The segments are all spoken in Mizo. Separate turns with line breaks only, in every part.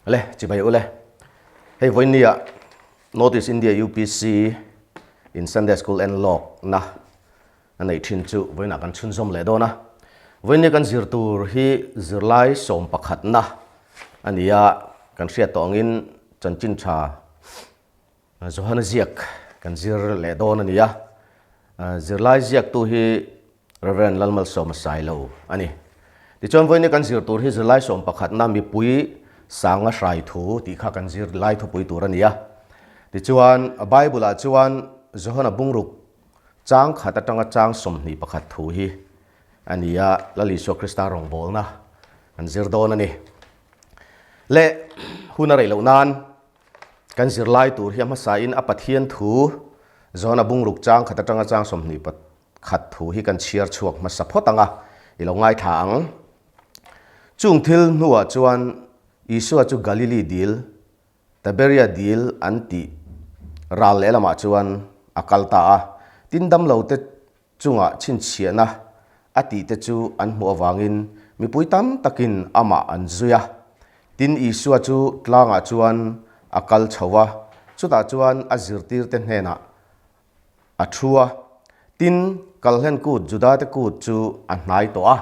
Le, chibai ule. Hei vawinia North East India UPC in Sunday School en lawk na a neih thin chu vawiinah kan chhunzawm leh dawn a. Vawinia kan zir tur hi zirlai sawm pakhatna a ni a, kan hriat tawh angin chanchin tha Johana ziak kan zir leh dawn a ni a. Zirlai ziaktu hi Rev. Lalmalsawma Sailo a ni. Tichuan vawiin kan zir tur hi zirlai sawm pakhatna mipui sanga hrai thu tih kha kan zir lai thupui tur a ni a. Tichuan Bible ah chuan Johana bungruk chang khat atanga chang 21 thu hi a ni a, Lal Isua Krista rawngbawlna kan zir dawn a ni. Leh hun a rei loh nan Kan zirlai tur hi a hmasain a Pathian thu zawn a bungruk chang khat atanga chang 21 thu hi kan chhiar chhuak hmasa phawt ang a, i lo ngaithla ang. Chung thil hnuah chuan Isua chu Galili dil, Tiberia dil an tih ral lehlamah chuan a kal ta a. Tin damlote chungah chhinchhiahna a tihte chu an hmuh avangin mipui tam takin amah an zui a. Tin, Isua chu tlangah chuan a kal chho a, chutah chuan a zirtirte hnenah a thu a. Tin, Kalhlen kut Judate kut chu a hnai tawh a.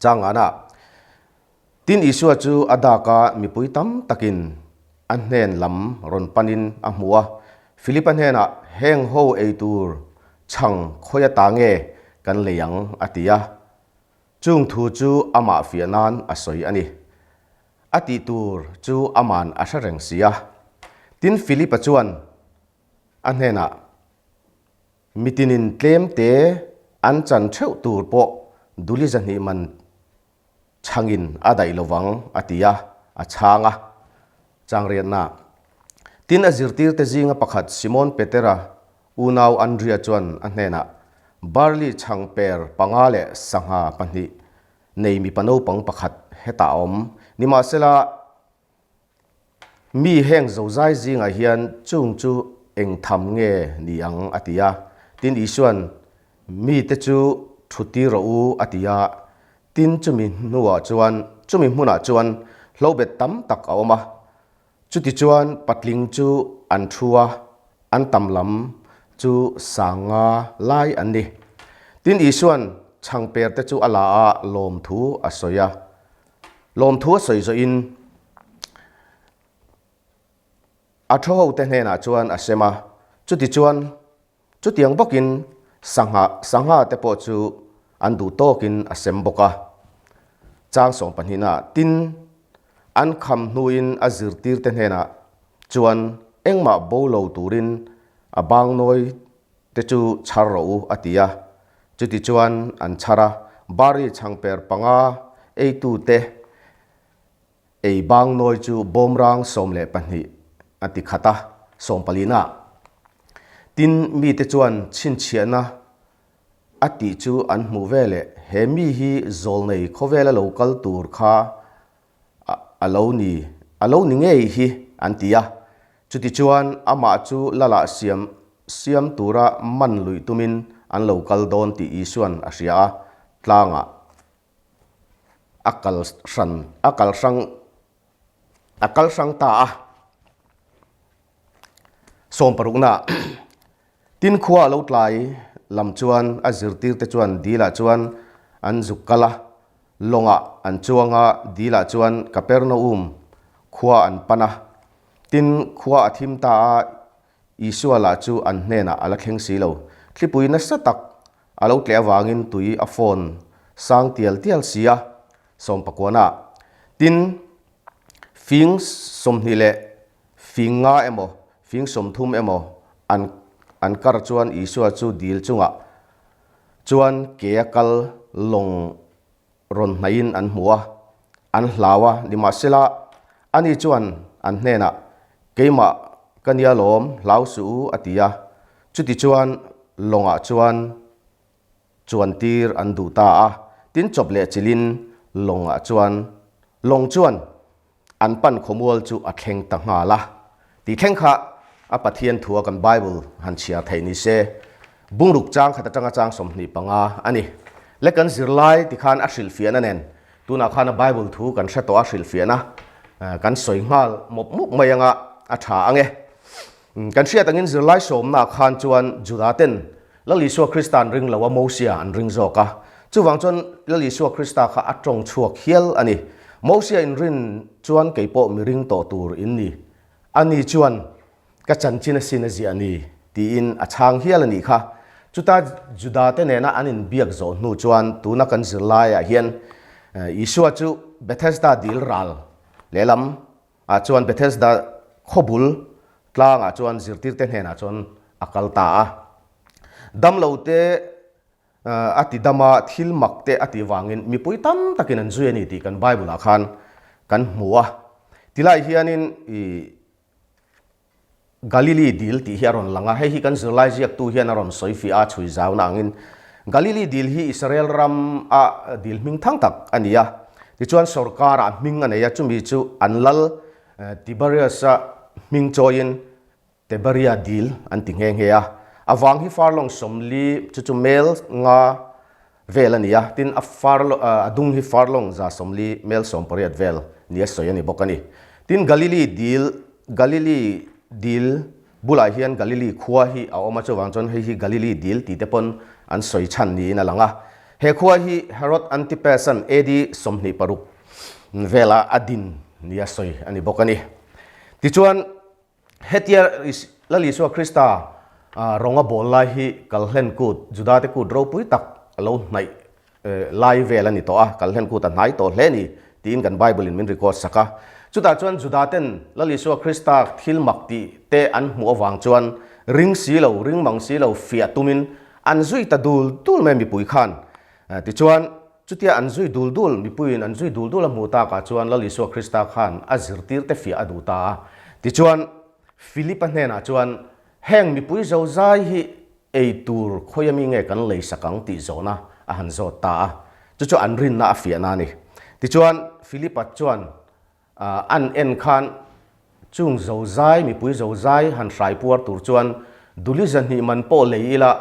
Changana, Tin, Isua chu a dak a, mipui tam takin a hnen lam rawn panin a hmu a. Filipa hnenah, Heng ho ei tur chhang khawi ata nge kan lei ang? a ti a. Chung thu chu amah fiah nan a sawi a ni. A tih tur chu aman a hre reng si a. Tin, Filipa chuan a hnenah, Mitinin tlem te an chan theuh tur pawh duli zahnih man Chhangin a daih lo vang, a ti a, a chhang a. Changriatna. Tin, a zirtirte zinga pakhat Simon Petera unau Andria chuan a hnenah, Barley chhang per panga leh sangha pahnih nei mipa naupang pakhat hetah a awm. Nimahsela, Mi heng zozai zingah hian chung chu eng tham nge ni ang? a ti a. Tin, Isua'n, Mite chu thutir rawh u, a ti a. Tin, chumi hnuah chuan, chumi hmunah chuan hlobet tam tak a awm a. Chutichuan patling chu an thu a, an tam lam chu sanga lai an ni. Tin, Isua'n chhangperte chu a la a, lawmthu a sawi a. Lawmthu a sawi zawhin a thaw hote hnenah chuan a sem a, chutichuan chutiang bawkin sangha sangha te pawh chu an duh tawkin a sem bawk a. Chang sawm pahnihna tin an kham hnuin a zirtirte hnenah chuan engmah bo lo turin a bangnawi te chu chhar rawh u a ti a. Chutichuan an chhar a, Bari chhangper panga eitute ei bang nawi chu bawmrang 12 a ti khat a, sawm palina. Tin, mite chuan chhinchhiahna a tih chu an hmuh veleh he mi hi zawlnei khawvela lo kal tur kha a lo ni, a lo ni ngei hi an ti a. Chutichuan amah chu Lala siam siam tura man luih tumin an lo kal dawn tih Isua'n a hria a, tlangah a kal hran, a kal hrang, a kal hrang ta a. Sawm parukna Tin khua a lo tlai lam chuan a zirtirte chuan dilah chuan an zuk kal a, lawngah an chuang a, dilah chuan Kapernaum khua an pan a. Tin khua a thim ta a, Isua lah chu an hnenah a la thleng si lo. Thlipui nasa tak a lo tleh avangin tui a fawn sang tial tial si a, sawmpakuana. Tin, fing 20 leh Fing nga emaw, fing 30 emaw an an kar chuan Isua chu dil chungah chuan ke a kal lawng rawn hnaihin an hmu a, an hlau a. Nimahsela, ani chuan an hnenah, Keimah ka nia lawm, hlau suh u, a ti a. Chutichuan lawngah chuan chuantir an duh ta a. Tin, chawp leh chilhin lawngah chuan lawng chuan An pan khawmual chu a thleng ta nghal a. Tih thleng kha a Pathian thua kan Bible han chhiar theih ni se, bungruk chang khat atanga chang 25 a ni. Le kan zirlai tikhan a hrilhfiahna nen tunah khan a Bible thu kan hre tawh a hrilhfiahna. kan sawi nghal mawp mawp mai anga a tha ang e. Kan hriat angin zirlai sawmna khan chuan Juda ten Lal Isua Krista an ring lo a, Mosia an ring zawk a. Chuvang chuan Lal Isua Krista kha a tawng chhuak hial a ni. Mosia inrin chuan kei pawh mi ring tawh tur in ni. Ani chuan ka chanchin asin a ziah ni tiin a chhang hial a nih kha. Chuta Juda te nena an inbiak zawh hnu chuan tuna kan zirlaiah hian Isua chu Bethesda dil ral lehlam ah chuan Bethesda khawbul tlangah chuan zirtirte hnenah chuan a kal ta a. Damlo te a ti dam a, thil mak te a tih vangin mipui tam takin an zui a ni tih kan Bible ah khan kan hmu a. Tilai hianin ih Galili dil tih hi a rawn lang a, hei hi kan zirlai ziaktu hian a rawn sawi fiah a, chhui zauna angin Galili dil hi Israel ram a dil hming thang tak a ni a, tichuan sorkar ah hming a nei a, chumi chu an lal Tiberius-a hming chawiin Tebaria dil an ti nghe nghe a, a vang hi farlong 40 chu chu mel nga vel a ni a, tin a far a dung hi farlong 140 mel 18 vel nia sawi a ni bawk a ni. Tin Galili dil Galili dil bulah hian Galili khua hi a awm a, chuvang chuan hei hi Galili dil tih te pawn an sawi chhan niin a lang a. He khua hi Herod Antipas-a'n AD 26 vela a din nia sawi a ni bawk a ni. Tichuan. Hetia Lal Isua Krista rawng a bawl lai hi Kalhlen kut, Judate kut ropui tak a lo hnaih lai vel a ni tawh a, Kalhlen kut a hnai tawh hle ni tiin kan Bible in min record sak a. Chutah chuan Judaten Lal Isua Krista thil mak tih te an hmuh avang chuan ring si lo, ring mang si lo fiah tumin an zui ta dul dul mai mipui khan. Tichuan Chutia an zui dul dul, mipuiin an zui dul dul a hmuh takah chuan Lal Isua Krista khan a zirtirte fiah a duh ta a. Tichuan, Philip-a hnenah chuan, Heng mipui zozai hi ei tur khawi ami nge kan lei sak ang tih zawhna a han zawt ta a. Chu chu an rinna a fiahna a ni. Tichuan, Philip-a chuan an en khan chung zozai, mipui zozai han hrai puar tur chuan duli 200 man pawh lei ila,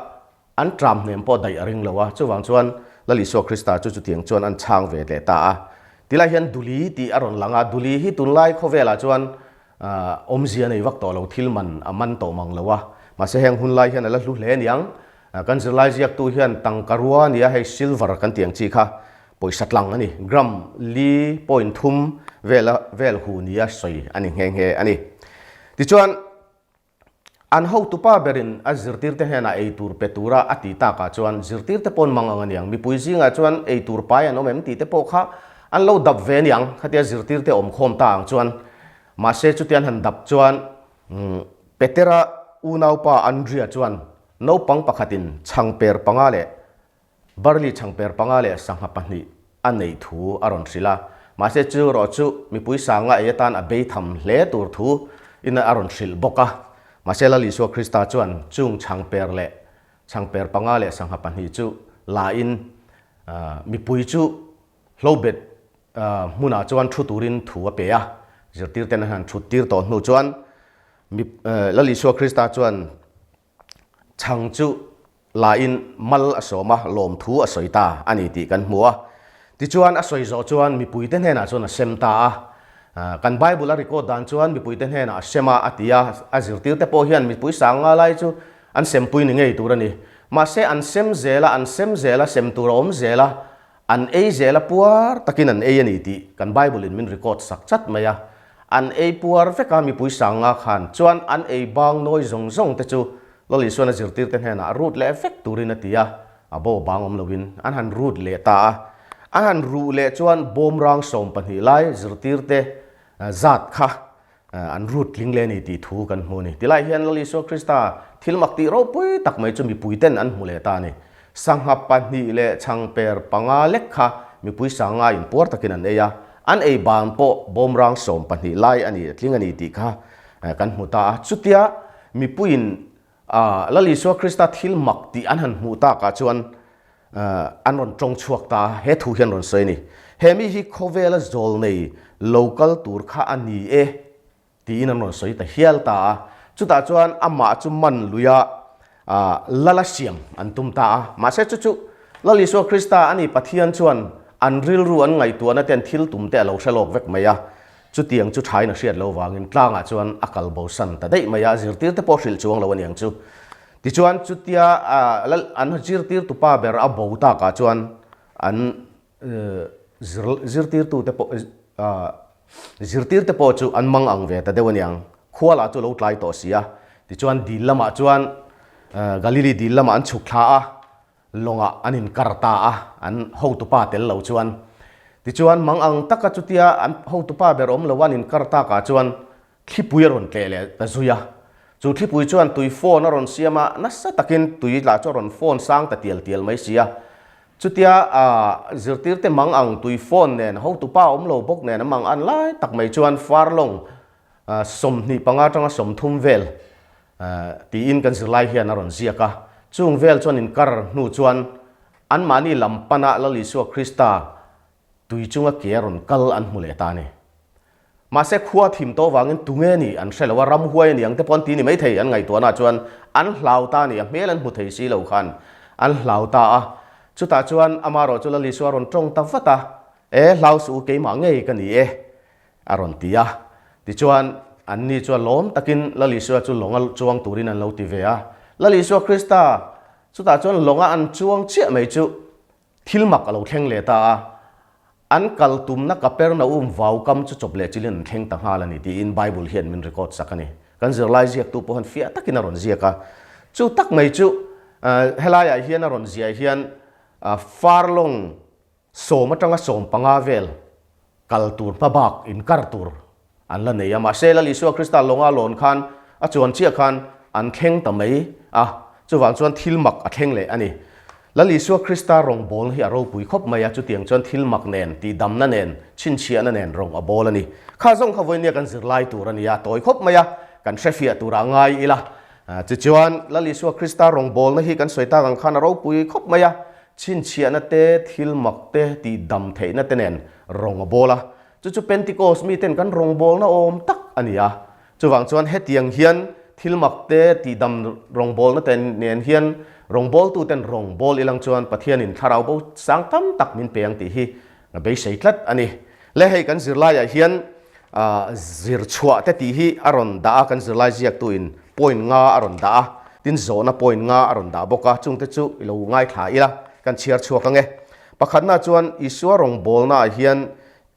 An tram hnem pawh daih a ring lo a, chuvang chuan Lal Isua Krista chu chutiang chuan an chhang ve leh ta a. Tilai hian Duli tih a rawn lang a, Duli hi tunlai khawvelah chuan awmzia nei vak tawh lo, thil man a man tawh mang lo a. Mahse heng hun lai hian a la hlu hle aniang. Kan zirlai ziaktu hian tangka rua a nia, hei silver kan tih ang chi kha pawisa tlang a ni, gram li point thum vela vel hu nia sawi a ni nghe nghe a ni. Tichuan. An hotupa berin a zirtirte hnenah ei tur pe tura a ti takah chuan zirtirte pawn mang ang aniang, mipui zingah chuan ei tur pai an awm em tih te pawh kha an lo dap ve aniang, khatia zirtirte awm khawm ta ang chuan. Mahse chutian han dap chuan Petera unaupa Andria chuan naupang pakhatin chhangper panga leh Barley chhangper panga leh sangha pahnih a neih thu a rawn hrilh a, mahse chu erawh chu mipui sanga ei atan a bei tham hle tur thu in a rawn hrilh bawk a. Mahse Lal Isua Krista chuan chung chhangper leh chhangper panga leh sangha pahnih chu la in mipui chu hlobet hmunah chuan thu turin thu a pe a, zirtirten an han thut tir tawh hnu chuan Lal Isua Krista chuan Chhang chu lain mal a sawm a, lawmthu a sawi ta a ni tih kan hmu a. Tichuan a sawi zawh chuan mipuite hnenah chuan a sem ta a. Kan Bible a record dan chuan mipuite hnenah a sem a a ti a, a zirtirte pawh hian mipui sang nga lai chu an sempui ni ngei tur a ni. Mahse an sem zel a, an sem zel a, sem tur a awm zel a, An ei zel a puar takin an ei a ni tih kan Bible in min record sak chat mai a. An ei puar vek a mipui sang nga khan chuan an ei bang nawi zawng zawng te chu Lal Isuan a zirtir te hnenah rut leh vek turin a ti a, a bo bang awm loin an han rut leh ta a. An han ruh leh chuan bawmrang 12 lai zirtir te zat kha An rut tling leh a ni tih thu kan hmu a ni. Tilai hian Lal Isua Krista thil mak tih ropui tak mai chu mipuiten an hmu leh ta a ni. Sangha pahnih leh chhangper panga lek kha mipui sanga inpuar takin an ei a, an ei ban pawh bawmrang 12 lai a ni tling a ni tih kha kan hmu ta a. Chutia mipuiin Lal Isua Krista thil mak tih an han hmuh takah chuan an rawn tawng chhuak ta a, he thu hian rawn sawi a ni. He mi hi khawvela zawl nei lo kal tur kha a ni e tiin an rawn sawi ta hial ta a. Chutah chuan amah chu man luia lala siam an tum ta a. Mahse chu chu Lal Isua Krista a ni Pathian chuan an rilru an ngaihtuahna ten thil tum te a lo hre lawk vek mai a. Chutiang chu thain a hriat lo vangin tlangah chuan a kal bosan ta daih mai a, zirtirte pawh hrilh chuang lo aniang chu. Tichuan chutia an zirtirtu pa ber a bo takah chuan an zirtirtute pawh zirtirte pawh chu an mang ang ve ta deuh aniang. Khua lah chu lo tlai tawh si a. Tichuan dil lamah chuan Galili dil lamah an chhuk thla a, lawngah an inkar ta a, an hotupa tel lo chuan. Tichuan mang ang taka chutia an hotupa ber awm lo an inkar takah chuan thlipui a rawn tleh leh ta zui a. Chu thlipui chuan tui phone a rawn siam a, nasa takin tui lah chu a rawn phone sang ta tial tial mai si a. Chutia zirtirte mang ang tui phone nen hotupa awm lo bawk nen a mang an lai tak mai chuan farlawng 25 atanga 30 vel tiin kan zirlai hian a rawn ziak a. Chung vel chuan inkar hnu chuan anmahni lam pana Lal Isua Krista tui chunga ke a rawn kal an hmu leh ta a ni. Mahse khua thim tawh vangin tunge ni an hre lo a, ramhuai a ni ang te pawh an ti ni maithei an ngaihtuahna chuan an hlau ta a ni, a hmel an hmu thei si lo khan an hlau ta a. Chutah chuan amaherawh chu Lal Isua a rawn tawng ta vat a, E hlau suh u keimah ngei ka ni e. A rawn ti a. Tichuan, anni chuan lawm takin Lal Isua chu lawnga chuang turin an lo ti ve a. Lal Isua Krista chutah chuan lawnga an chuang chiah mai chu thil mak a lo thleng leh ta a. An kal tumna Kapernaum vau kam chu chawp leh chilin an thleng ta nghal a ni tiin Bible hian min record sak a ni. Kan zirlai ziaktu pawh hian fiah takin a rawn ziak a. Chu tak mai chu helaiah hian a rawn ziah hian farlong 10 atanga 15 vel kal tur hmabak inkar tur an la nei a, mahse Lal Isua Krista lawnga lawn khan a chuan chiah khan an thleng ta mai a, chuvang chuan thil mak a thleng leh a ni. Lal Isua Krista rawngbawlna hi a ropui khawp mai a, chutiang chuan thil mak nen, tihdamna nen, chhinchhiahna nen rawng a bawl a ni. Kha zawng kha vawinia kan zirlai tur a ni a, tawi khawp mai a, kan hrefiah turah ngai ila. Tichuan Lal Isua Krista rawngbawlna hi kan sawi tak ang khan a ropui khawp mai a, Chhinchhiahna te, thil mak te, tihdam theihna te nen rawng a bawl a. Chu chu Pentecost miten kan rawngbawlna awm tak a ni a. Chuvang chuan hetiang hian thil mak te, tihdam rawngbawlna te nen hian rawngbawltuten rawng bawl ilang chuan Pathianin thlarau bo sang tam tak min pe ang tih hi beisei tlat a ni. Le hei kan zirlaiah hian zir chhuah te tih hi a rawn dah a, kan zirlai ziaktuin point nga a rawn dah a, tin zawhna point nga a rawn dah bawk a, chungte chu i lo ngaithla ila kan chhiar chhuak ang e. Pakhatna chuan Isua rawngbawlnaah hian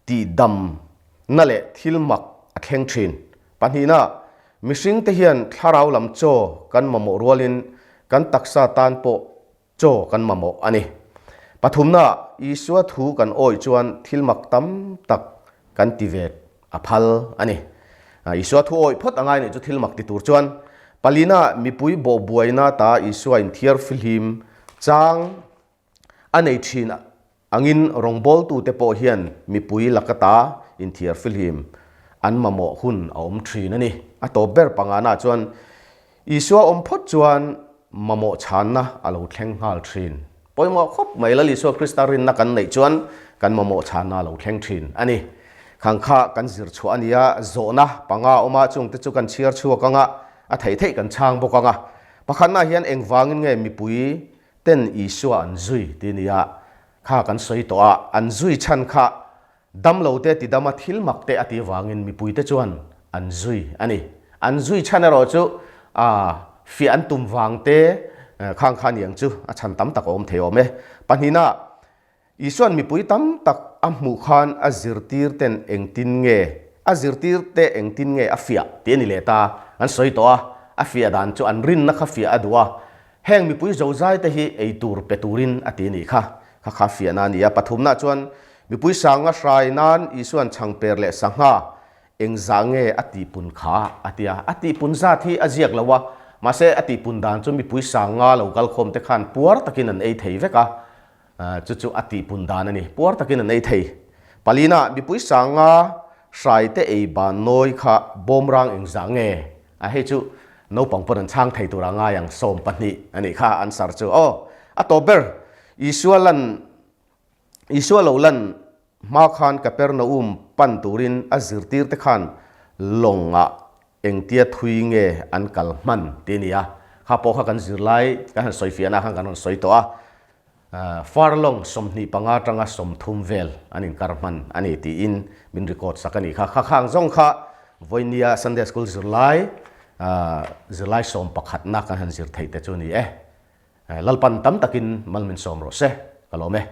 tihdamna leh thil mak a thleng thin. Pahnihna, mihringte hian thlarau lam chaw kan mamawh rualin kan taksa tan pawh Chaw kan mamawh a ni. Pathumna, Isua thu kan awih chuan thil mak tam tak kan ti ve a phal a ni. Isua thu awih phawt a ngai nih chu thil mak ti tur chuan. Palina, mipui bawhbuaina ta Isua inthiar fihlim chang a nei thin angin rawngbawltute pawh hian mipui laka ta inthiar fihlim an mamawh hun a awm thin a ni. A tawp ber pangana chuan Isua awm phawt chuan mamawh chhanna a lo thleng nghal thin. Pawimawh khawp mai Lal Isua Krista rinna kan neih chuan kan mamawh chhanna a lo thleng thin a ni. Khang kha kan zir chhuah a nia, zawhna panga awm a, chungte chu kan chhiar chhuak ang a, a theih theih kan chhang bawk ang a. Pakhatna hian engvangin nge mipui ten Isua an zui ti nia kha kan sawi tawh a, an zui chhan kha Damlo te tidama thil mak te a tih vangin mipuite chuan an zui a ni. An zui chhan erawh chu fiah an tum vang te khang kha aniang chu a chhan tam tak a awm thei awm e. Pahnihna, Isua'n mipui tam tak a hmuh khan a zirtir ten engtin nge a zirtir te engtin nge a fiah tih a ni leh ta. An sawi tawh a, a fiah dan chu an rinna kha fiah a duh a. Heng mipui zozai te hi ei tur pe turin a ti a nih kha. Kha kha fiahna a ni a. Pathumna chuan mipui sanga hrai nan Isua'n chhangper leh sangha engzah nge a tihpun kha a ti a. A tihpun zat hi a ziak lo a, mahse a tihpun dan chu mipui sanga lo kalkhawm te khan puar takin an ei thei vek a, chu chu a tihpun dan a ni. Puar takin an ei thei. Palina, mipui sanga hrai te ei ban nawi kha bawmrang engzah nge A hei chu naupang pawn an chhang thei tur a ngai ang 12 a nih kha answer chu. Aw a tawp ber Isua lan Isua lo lan hma khan Kapernaum pan turin a zirtir te khan lawngah engtia thui nge an kal hman ti a ni a. Kha pawh kha kan zirlai kan han sawi fiahna khan kan rawn sawi tawh a. Furlong 25 atanga 30 vel an inkar hman a ni tiin min record sak a nih kha. Kha khang zawng kha vawinia Sunday School zirlai zirlai sawmpakhatna kan han zir theih te chu a ni e. Lalpan tam takin mal min sawm rawh se, ka lawm e.